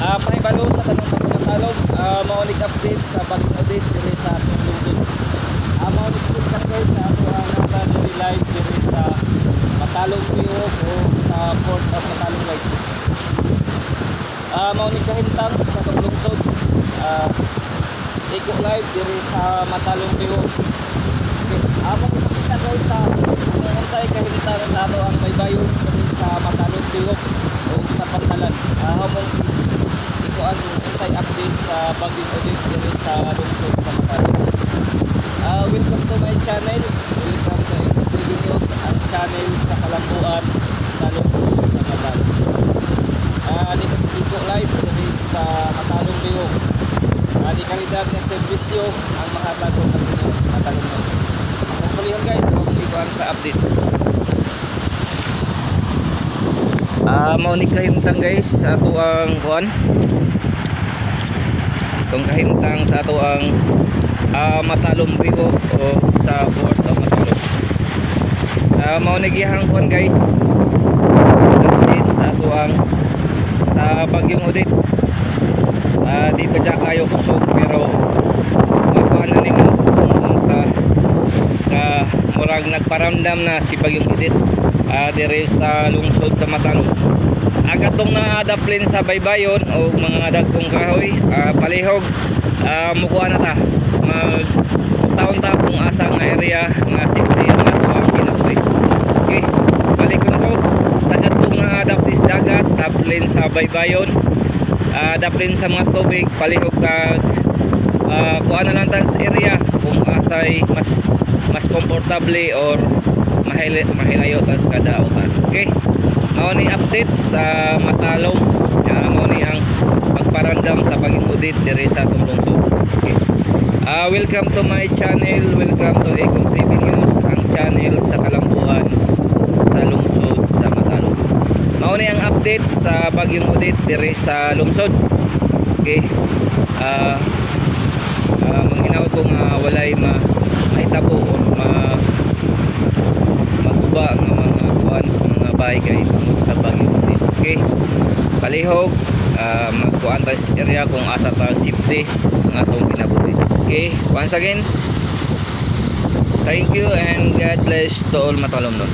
Pahibalo sa tanang taga-Matalom, mao nig update sa Bagyong Odette diri sa atong lungsod. Mao nig update guys sa ato ang nata diri live diri sa Matalom Bihok o sa Port of Matalom, guys. Mao ni kahimtang sa atong lungsod. Iko live diri sa Matalom Bihok. Okay. Among ipakita, guys, sa kung unsay kahimtang sa ato ang baybayon diri sa Matalom Bihok o sa Pantalan. Among ikuan kung unsay update sa Bagyong Odette diri sa lungsod sa Matalom. Welcome to my channel. Welcome to Eko TV News, ang channel sa kalambuan sa lungsod sa Matalom. Dito live diri sa Matalom Bihok. Di kalidad ng serbisyo ang mahatag ko kaninyo Matalom mo. Kung sulihan, guys, kung ikuan sa update. Mao ni kahimtang, guys, sa ato ang kuan. Itong kahimtang sa ato ang Matalom Bihok o sa Port of Matalom. Mao ni gihang kuan, guys. Update sa ato ang sa Bagyong Odette. Di pa dya kayo kusog pero makuha na nimo kung sa ka murag nagparamdam na si Bagyong Odette diri sa lungsod sa Matalom. Agatong na daplin sa baybayon o mga dagkong kahoy, palihog, mukuha na ta. Mag taon ta kung asa nga area nga safety ang ato ang kinabuhi. Okay, balikon ko sa dagkong nga daplis dagat, daplin sa baybayon, daplin sa mga tubig, palihog kag kuha na lang ta sa area kung asay mas mas komportable or mahilayo tas kadautan. Okay? Mao ni update sa Matalom. Mao ni ang pagparamdam sa Bagyong Odette diri sa atong lungsod. Okay. Welcome to my channel. Welcome to Ecom TV News, ang channel sa kalambuan sa lungsod sa Matalom. Mao ni ang update sa Bagyong Odette diri sa lungsod. Okay. Manghinaot ko nga walay ma mahitabo or maguba nga mga kuan, mga bahay kay tungod sa Bagyong Odette. Okay. Palihog, magkuan ta sa area kung asa ta safety ang atong kinabuhi. Okay. Once again, thank you and God bless to all Matalomnon.